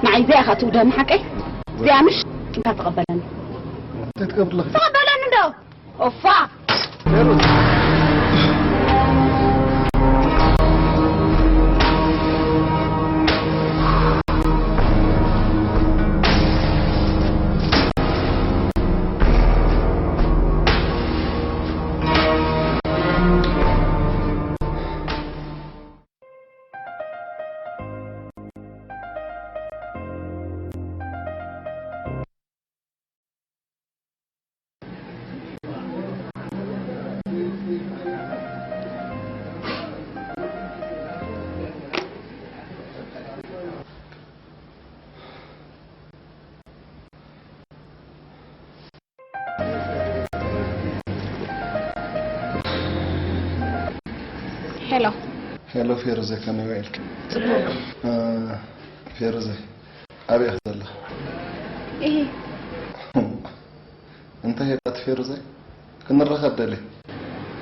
ንዓይ እዚኣ ኢኻ ትውደኒ ሓቀይ? እዚኣ ምሽ እንካ ተቐበለኒ። እንታይ ትገብርለኺ? ተቐበለኒ እንዶ! ኦፋ! ሄሎ። ሄሎ ፌሩዘ፣ ከመይ ውዒልኪ? ጽቡቕ። እ፣ ፌሩዘ፣ ኣበይ ኢኺ ዘለኺ? እሂ። እንታይ ኢያ ኣቲ ፌሩዘ? ክንራኸብ ደልየ።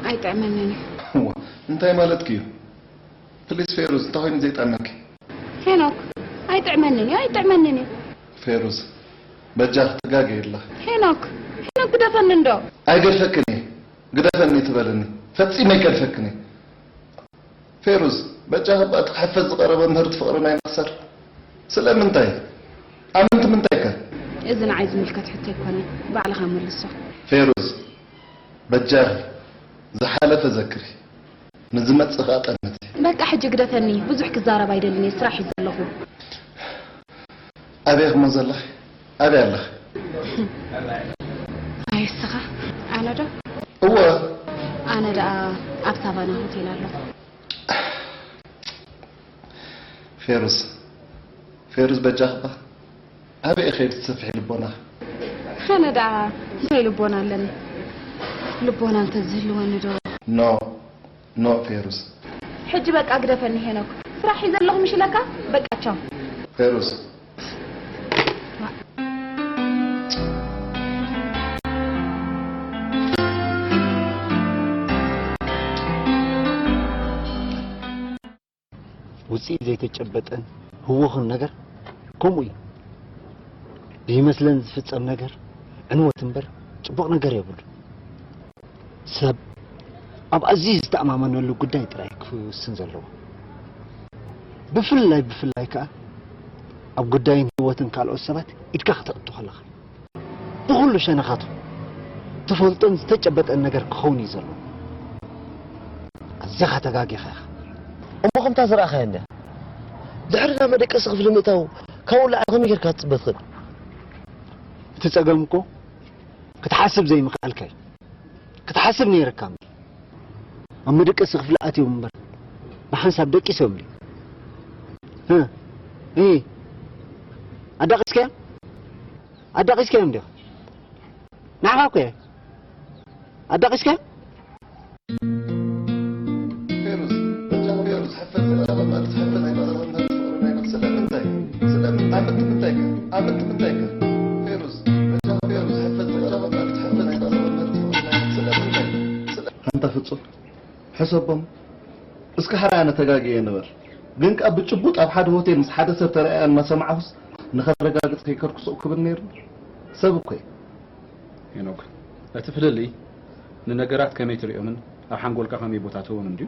ኣይጥዕመንን እዩ። እዋ፣ እንታይ ማለትኪ እዩ? ፕሊስ ፌሩዝ፣ እንታይ ኮይኑ ዘይጥዕመኪ? ሄኖክ፣ ኣይጥዕመንን እዩ፣ ኣይጥዕመንን እዩ። ፌሩዝ፣ በጃኺ ትጋገዪ ኣለኺ። ሄኖክ፣ ሄኖክ ግደፈኒ እንዶ። ኣይገድፈክን እየ። ግደፈኒ ትበልኒ። ፈጺመ ኣይገድፈክን እየ። ፌሩዝ፣ በጃኺ እባ እቲ ክሕፈዝ ዝቐረበ ምህርቲ ፍቕርና ኣይንኽሰር። ስለምንታይ? ኣመንቲ ምንታይ ከ? እዚ ንዓይ ዝምልከት ሕቶ ኣይኮነን። ባዕልኻ መልሶ። ፌሩዝ፣ በጃኺ ዝሓለፈ ዘክሪ። ንዝመጽእ ኸኣ ጠምቲ። በቃ ሕጂ ግደፈኒ፣ ብዙሕ ክዛረብ ኣይደልን እየ፣ ስራሕ እየ ዘለኹ። ኣበይ ኢኺ እሞ ዘለኺ? ኣበይ ኣለኺ? ኣይ እስኻ፣ ኣነ ዶ? እወ። ኣነ ደኣ ኣብ ሳቫና ሆቴል ኣለኹ። ፌሩዝ፣ ፌሩዝ በጃኺ እባ ኣበይ ኢኺ ከይዲ ትሰፍሒ ልቦና? ኣነ ደኣ እንታይ ልቦና ኣለኒ? ልቦና እንተዝህልወኒ ዶ? ኖ፣ ኖ ፌሩዝ። ሕጂ በቃ ግደፈኒ ሄኖክ። ስራሕ ሒዘ ኣለኹ ምሽ ኢለካ? በቃ ቻው። ፌሩዝ። ውጽኢት ዘይተጨበጠን ህዉኽን ነገር ከምኡ እዩ። ብይመስለን ዝፍጸም ነገር ዕንወት እምበር ጽቡቕ ነገር የብሉን። ሰብ ኣብ ኣዝዩ ዝተኣማመነሉ ጉዳይ ጥራይ ክውስን ዘለዎ። ብፍላይ፣ ብፍላይ ከኣ ኣብ ጉዳይን ህይወትን ካልኦት ሰባት ኢድካ ከተእቱ ከለኻ። ብኹሉ ሸነኻቱ ትፈልጦን ዝተጨበጠን ነገር ክኸውን እዩ ዘለዎ። ኣዚኻ ተጋጊኻ ኢኻ። እሞ ከምታ ዝረኣኻያ እንድያ። ድሕሪ ናብ መደቀሲ ክፍሊ ምእታው ካብኡ ንላዕሊ ከመይ ጌርካ ክትጽበ ትኽእል? እቲ ጸገም እኮ ክትሓስብ ዘይምኽኣልካ እዩ። ክትሓስብ ነይርካ እምበር። ኣብ መደቀሲ ክፍሊ ኣትዮም እምበር ብሓንሳብ ደቂሶም ድዩ? እ፣ እ፣ ኣዳቒስካዮም? ኣዳቒስካዮም ዲኻ? ንዓኻ እኮ እየ። ኣዳቒስካዮም? ፌሩዝ፣ በጃኺ ፌሩዝ፣ ሕፈዝ ዝቐረበ ማለት ሕፈዝ ኣይቀረበን፣ ፍቕሪ ናይ ነፍሲ ስለምንታይ? ስለምንታይ? ኣመንቲ ምንታይ ከ? ኣመንቲ ምንታይ ከ? ፌሩዝ፣ በጃኺ ፌሩዝ፣ ሕፈዝ ዝቐረበ ማለት ሕፈዝ ኣይቀረበን፣ ፍቕሪ ናይ ነፍሲ ስለምንታይ? ስለ- ኣንታ ፍጹም፣ ሕሰቦም። እስኪ ሓራይ ኣነ ተጋግየ ንበል። ግን ከኣ ብጭቡጥ ኣብ ሓደ ሆቴል ምስ ሓደ ሰብ ተረኣያ እናሰማዕኹስ ንኸረጋግጽ ከይከድኩ ስቕ ክብል ነይሩ። ሰብ እኮ እየ። ሄኖክ፣ እቲ ፍልልይ ንነገራት ከመይ ትርእዮምን ኣብ ሓንጎልካ ከመይ ቦታ ትህቦምን ድዩ?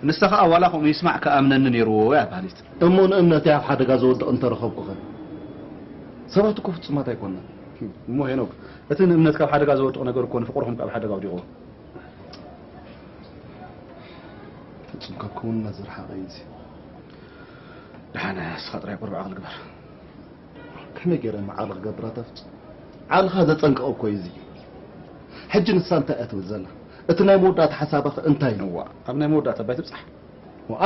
ንሳ ኸኣ ዋላ ከምኡ ይስማዕ ክኣምነኒ ነይርዎ እያ በሃሊት። እሞ ንእምነተይ ኣብ ሓደጋ ዘወድቕ እንተረኸብኩኸ? ሰባት እኮ ፍጹማት ኣይኮናን። እሞ ሄኖክ፣ እቲ ንእምነትካ ኣብ ሓደጋ ዘወድቕ ነገር እኮ ንፍቕርኹም ከኣ ኣብ ሓደጋ ኣውዲቕዎ። ፍጹም ካብ ክውንነት ዝረሓቐ እዩ እዚ። ደሓን ንስኻ ጥራይ ቁሩብ ዓቕሊ ግበር። ከመይ ገይረ እሞ ዓቕሊ ክገብር ኣታ ፍጹም? ዓቕልኻ ዘጸንቅቕ እኮ እዩ እዚ። ሕጂ ንሳ እንታይ እያ ትብል ዘላ? እቲ ናይ መወዳእታ ሓሳባኸ እንታይ እዩ? እዋእ፣ ኣብ ናይ መወዳእታ እባ ኣይትብጻሕ።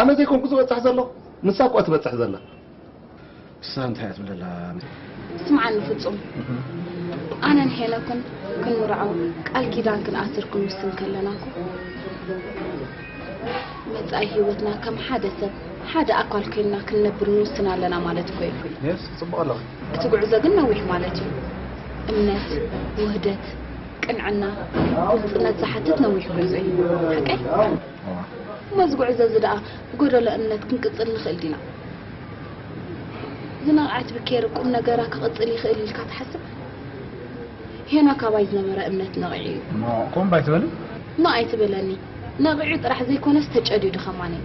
ኣነ ዘይኮንኩ ዝበጽሕ ዘለኹ፣ ንሳ እኮ እያ ትበጽሕ ዘላ። ንሳ እንታይ እያ ትብል ዘላ? ስምዓኒ ፍጹም፣ ኣነን ሄኖክን ክንምርዓው ቃል ኪዳን ክንኣስር ክንውስን ከለና እኮ፣ መጻኢ ህይወትና ከም ሓደ ሰብ፣ ሓደ ኣካል ኮይንና ክንነብር ንውስን ኣለና ማለት እኮ እዩ። የስ፣ ጽቡቕ ኣለኺ። እቲ ጉዕዞ ግን ነዊሕ ማለት እዩ። እምነት፣ ውህደት፣ ቅንዕና፣ ግልጽነት ዝሓትት ነዊሕ ጉዕዞ እዩ። ሓቀይ? እዋ። እሞ እዚ ጉዕዞ እዚ ደኣ ብጎደሎ እምነት ክንቅጽል ንኽእል ዲና? ዝነቕዐት ብኬር ቁም ነገራ ክቕጽል ይኽእል ኢልካ ትሓስብ? ሄኖክ ኣባይ ዝነበረ እምነት ነቒዑ እዩ። እሞ ከምኡ ኣይትበሊ። እሞ ኣይትበለኒ። ነቒዑ ጥራሕ ዘይኮነስ ተጨድዩ ድኸማን እዩ።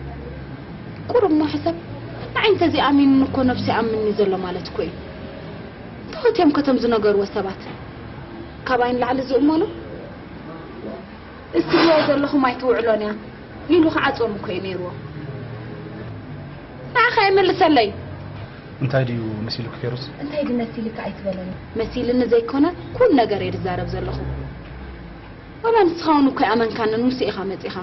ቁሩብ እሞ ሕሰብ። ንዓይ እንተዘይኣሚኑኒ እኮ ነብሱ ይኣምንኒ ዘሎ ማለት እኮ እዩ። ተወትዮም ከቶም ዝነገርዎ ሰባት ካባይ ንላዕሊ ዝእመኑ? እትብልዎ ዘለኹም ኣይትውዕሎን እያ ኢሉ ክዓጽዎም እኮ እዩ ነይርዎ። ንዓኻ ይመልሰለይ። እንታይ ድዩ መሲሉኪ ፌሩዝ? እንታይ ድዩ መሲልካ ኣይትበለኒ። መሲልኒ ዘይኮነ ኩሉ ነገር እየ ዝዛረብ ዘለኹ። ዋላ ንስኻ እውን እኮ ኣይኣመንካንን፣ ምስ ኢኻ መጺኻ።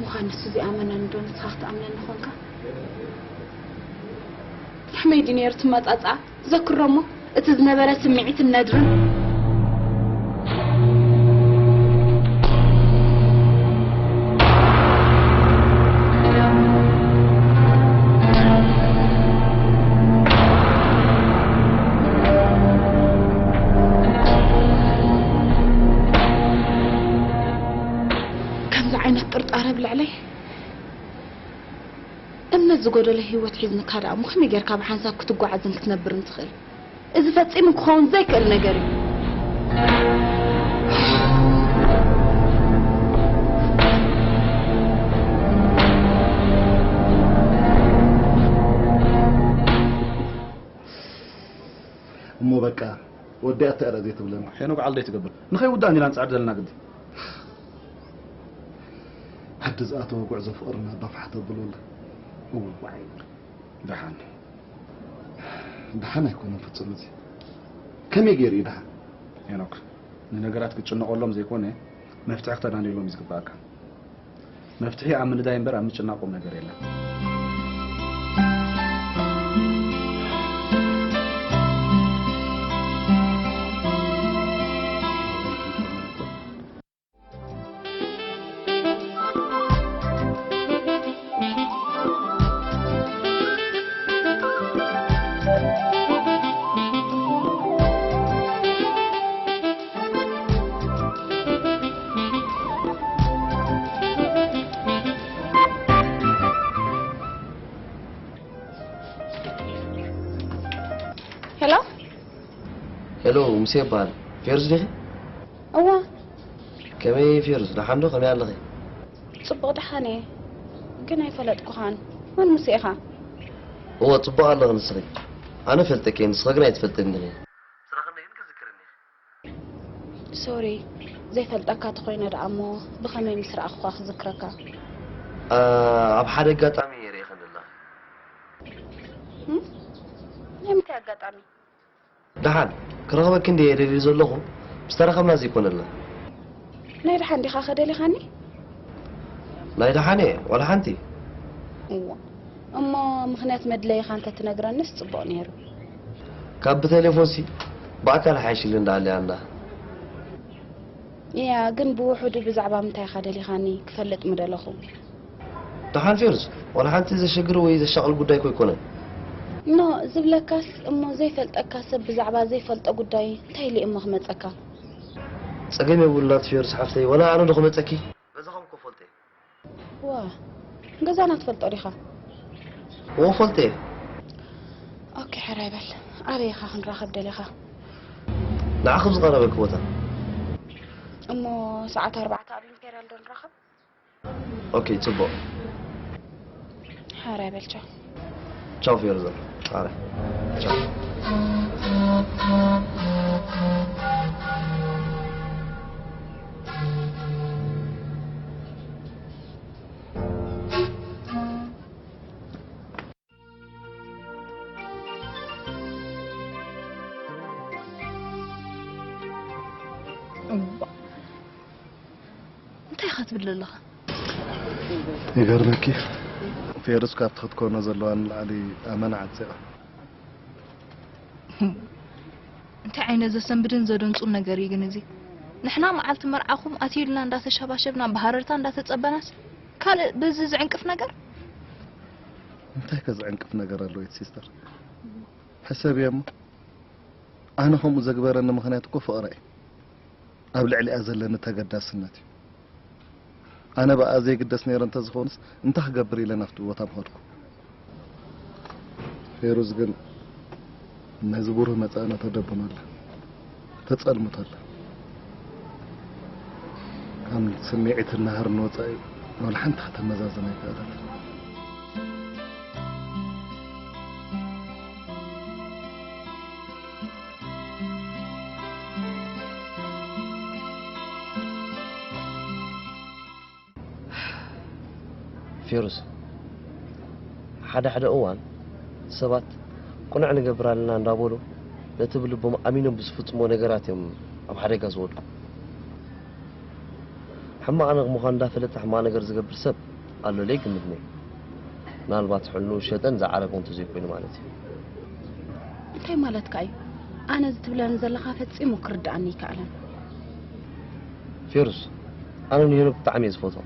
ምዃን ንሱ ዘይኣመነኒ ዶ ንስኻ ክትኣምነኒ ኾንካ? ከመይ ድዩ ነይሩ እቲ መጻጻ? ዘክሮ እሞ እቲ ዝነበረ ስምዒትን ነድርን። ከምዚ ዓይነት ጥርጣረ ኣብ ልዕለይ እምነት ዝጎደሎ ህይወት ሒዝንካ ደኣ እሞ ከመይ ጌርካ ብሓንሳብ ክትጓዓዝን ክትነብርን ትኽእል? እዚ ፈጺሙ ክኸውን ዘይክእል ነገር እዩ። እሞ በቃ ወዲኣቶ እያ ዘይትብለና። ሄኖክ ዓል ደይ ትገብር። ንኸይውዳእ እንዲና ንጽዕር ዘለና ግዲ። ዓዲ ዝኣተወ ጉዕዞ ፍቕርና ኣባፋሕ ተብሉላ። እወ፣ ዋዒ። ደሓን። ደሓን ኣይኮነን ፍጹም እዚ። ከመይ ገይሩ እዩ ደሓን? ሄኖክ፣ ንነገራት ክትጭነቐሎም ዘይኮነ፣ መፍትሒ ክተዳንየሎም እዩ ዝግባኣካ። መፍትሒ ኣብ ምንዳይ እምበር ኣብ ምጭናቕ ቁም ነገር የለን። ሄሎ። ሄሎ፣ ሙሴ ይበሃል። ፌሩዝ ዲኺ? እዋ። ከመይ ፌሩዝ፣ ደሓን ዶ? ከመይ ኣለኺ? ጽቡቕ ደሓን እየ፣ ግን ኣይፈለጥኩኻን። መን ሙሴ ኢኻ? እወ፣ ጽቡቕ ኣለኺ ንስኺ። ኣነ ፈልጠኪ እየ፣ ንስኺ ግን ኣይትፈልጥኒ ኢኺ። ስራኽኒ ግን ክዝክርኒ ኢኺ። ሶሪ፣ ዘይፈልጠካ ተኾይነ ደኣ እሞ ብኸመይ ምስ ረኣኹኻ ክዝክረካ? ኣ፣ ኣብ ሓደ ኣጋጣሚ እየ ርኤኺ ዘለኹ። እም? ናይ ምንታይ ኣጋጣሚ? ደሓን ክረኽበኪ እንድየ ደልየ ዘለኹ፣ ምስ ተራኸብና ዘይኮነልና። ናይ ደሓን ዲኻ ከደሊኻኒ? ናይ ደሓን እየ፣ ዋላ ሓንቲ። እዋ፣ እሞ ምኽንያት መድለይኻ እንተ ትነግረንስ ጽቡቕ ነይሩ። ካብ ብቴሌፎንሲ ብኣካል ሓይሽልን ደኣ ኣልያ እንዳ። እያ፣ ግን ብውሑዱ ብዛዕባ ምንታይ ኢኻ ደሊኻኒ ክፈልጥ ምደለኹ። ደሓን ፌሩዝ፣ ዋላ ሓንቲ ዘሸግር ወይ ዘሻቕል ጉዳይ እኮ ኣይኮነን። ኖ፣ ዝብለካስ እሞ ዘይፈልጠካ ሰብ ብዛዕባ ዘይፈልጦ ጉዳይ እንታይ ኢሉ እሞ ክመጸካ? ጸገም የብሉን ናቲ ፌሩዝ ሓፍተይ፣ ዋላ ኣነ ዶ ክመጸኪ? በዛኹም እኮ ፈልጠ። ዋ፣ ገዛና ትፈልጦ ዲኻ? እወ፣ ፈልጠ። ኦኬ፣ ሕራይ በል። ኣበይ ኢኻ ክንራኸብ ደሊኻ? ንዓኺ ኣብ ዝቐረበኪ ቦታ። እሞ ሰዓት ኣርባዕተ ኣብ ኢምፔርያል ዶ ንራኸብ? ኦኬ፣ ጽቡቕ። ሓራይ በል፣ ቻው። ቻው ፌሩዛ። ሓራይ። ቻው። እዋ። እንታይ ኢኻ ትብል ዘለኻ? ይገርመኪ፣ ፌሩዝ ካብቲ ክትኮኖ ዘለዋ ንላዕሊ ኣመና ዓጺቓ። እንታይ ዓይነት ዘሰንብድን ዘደንጹን ነገር እዩ ግን እዚ? ንሕና መዓልቲ መርዓኹም ኣትዩልና እንዳተሸባሸብና፣ ብሃረርታ እንዳተጸበናስ፣ ካልእ በዚ ዝዕንቅፍ ነገር? እንታይ ከ ዝዕንቅፍ ነገር ኣለዎ እቲ ሲስተር? ሕሰብዮ እሞ፣ ኣነ ከምኡ ዘግበረኒ ምኽንያት እኮ ፍቕረይ ኣብ ልዕሊኣ ዘለኒ ተገዳስነት እዩ። ኣነ ብኣ ዘይግደስ ነይረ እንተዝኾንስ፣ እንታይ ክገብር ኢለ ናብቲ ቦታ ምኸድኩ? ፌሩዝ ግን ነዚ ብሩህ መጻእና ተደብኖ ኣላ፣ ተጸልምቶ ኣላ። ካብ ስምዒትን ናህርን ወጻኢ ወላ ሓንቲ ከተመዛዝን ኣይከኣለትን። ፌሩዝ፣ ሓደ ሓደ እዋን ሰባት ቅኑዕ ንገብር ኣለና እንዳበሉ ነቲ ብልቦም ኣሚኖም ብዝፍጽሞ ነገራት እዮም ኣብ ሓደጋ ዝወድቁ። ሕማቕ ነገር ምዃኑ እንዳፈለጠ ሕማቕ ነገር ዝገብር ሰብ ኣሎ ኢለ ይግምት እየ። ምናልባት ሕልንኡ ሸጠን ዝዓረጎ እንተዘይኮይኑ ማለት እዩ። እንታይ ማለትካ እዩ? ኣነ እዚ ትብለኒ ዘለኻ ፈጺሙ ክርድኣኒ ኣይከኣለን። ፌሩዝ፣ ኣነ ንሄኖክ ብጣዕሚ እየ ዝፈትዎ።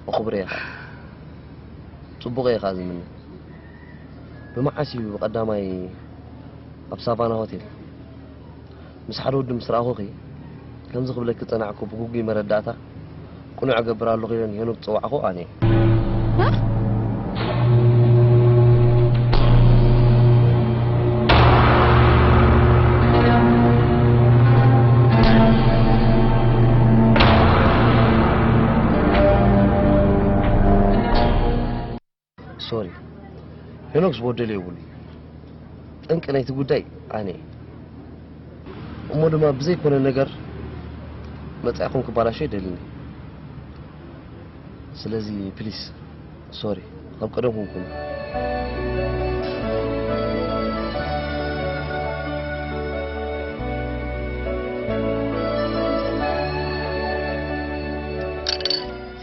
ኣኽብረ እየ ኸዓ። ጽቡቕ እየ ኸዓ ዝምነ። ብመዓስ እዩ ብቐዳማይ ኣብ ሳቫና ሆቴል ምስ ሓደ ወዲ ምስ ረኣኹኺ፣ ከምዚ ክብለኪ ዝጸናሕኩ ብግጉይ መረዳእታ ቅኑዕ እገብር ኣለኹ ኢለ ንሄኖክ ዝጸዋዕኹ ኣነ እየ። ሶሪ፣ ሄኖክ ዝበደሎ የብሉ። ጠንቂ ናይቲ ጉዳይ ኣነ እየ። እሞ ድማ ብዘይኮነ ነገር መጻኢኹም ክባላሾ ኣይደልን እየ። ስለዚ ፕሊስ ሶሪ፣ ካብ ቀደምኩም ኩኑ።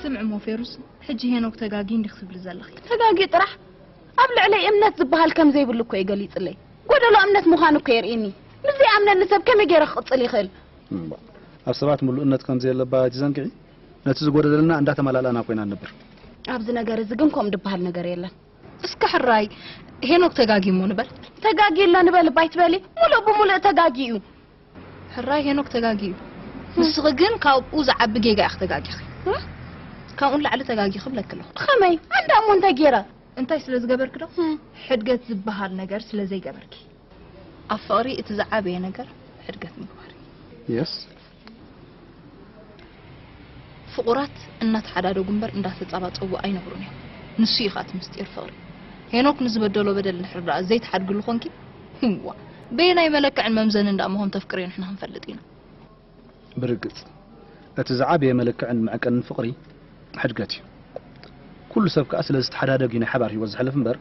ስምዒ እሞ ፌሩዝ፣ ሕጂ ሄኖክ ተጋጊ እንዲኽ ትብሊ ዘለኺ። ተጋጊ ጥራሕ ኣብ ልዕለይ እምነት ዝበሃል ከም ዘይብሉ እኮ እዩ ገሊጽለይ። ጎደሎ እምነት ምዃኑ እኮ የርእየኒ። ምስ ዘይኣምነኒ ሰብ ከመይ ገይረ ክቕጽል ይኽእል? እምባ፣ ኣብ ሰባት ምሉእነት ከም ዘየለባ ኣይትዘንግዒ። ነቲ ዝጎደለና እንዳተማላእና ኮይና ንነብር። ኣብዚ ነገር እዚ ግን ከምኡ ዝበሃል ነገር የለን። እስከ ሕራይ ሄኖክ ተጋጊ እሞ ንበል። ተጋጊ ኣሎ ንበል እባ ኣይትበሊ። ሙሉእ ብሙሉእ ተጋጊ እዩ። ሕራይ ሄኖክ ተጋጊ እዩ። ንስኺ ግን ካብኡ ዝዓቢ ጌጋ ኢኺ ተጋጊኺ። ካብኡ ንላዕሊ ተጋጊ ክብለኪ ኣለኹ። ብኸመይ? ኣንዳ እሞ እንታይ ገይረ? እንታይ ስለ ዝገበርኪ ዶ? ሕድገት ዝበሃል ነገር ስለ ዘይገበርኪ። ኣብ ፍቕሪ እቲ ዝዓበየ ነገር ሕድገት ምግባር እዩ። የስ። ፍቑራት እናተሓዳደጉ እምበር እንዳተጻባጸቡ ኣይነብሩን እዮም። ንሱ እዩ ኸኣ እቲ ምስጢር ፍቕሪ። ሄኖክ ንዝበደሎ በደል እንድሕር ደኣ ዘይትሓድግሉ ኾንኪ፣ ህዋ፣ በየናይ መለክዕን መምዘንን ደኣ ምኾን ተፍቅርዮ ንሕና ክንፈልጥ ኢና። ብርግጽ፣ እቲ ዝዓበየ መለክዕን መዐቀንን ፍቕሪ ሕድገት እዩ። ኩሉ ሰብ ከኣ ስለ ዝተሓዳደግ እዩ ናይ ሓባር ህይወት ዘሕልፍ እምበር፣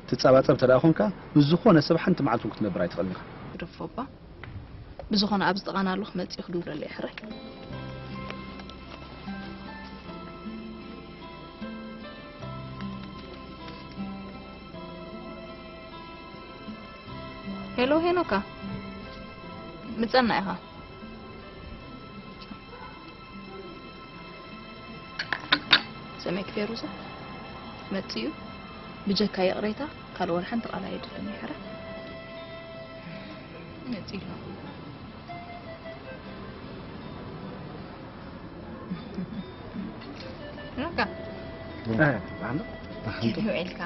ትጻባጸብ ተደኣ ኾንካ፣ ምስ ዝኾነ ሰብ ሓንቲ መዓልቲ እውን ክትነብር ኣይትኽእልን ኢኻ። ግደፎ እባ። ብዝኾነ ኣብዚ ጥቓና ኣለኹ፣ መጺኡ ክድውለለይ ሕራይ። ሄሎ ሄኖካ፣ ምጸና ኢኻ። ሰሜክ ፌሩዛ መጺኡ ብጀካ ይቕሬታ ካልእ ወላ ሓንቲ ቃል ኣየድልን እዩ። ሕራይ መጺኡ ኣሎ። ሄኖካ፣ እ፣ ኣነ ከመይ ውዒልካ?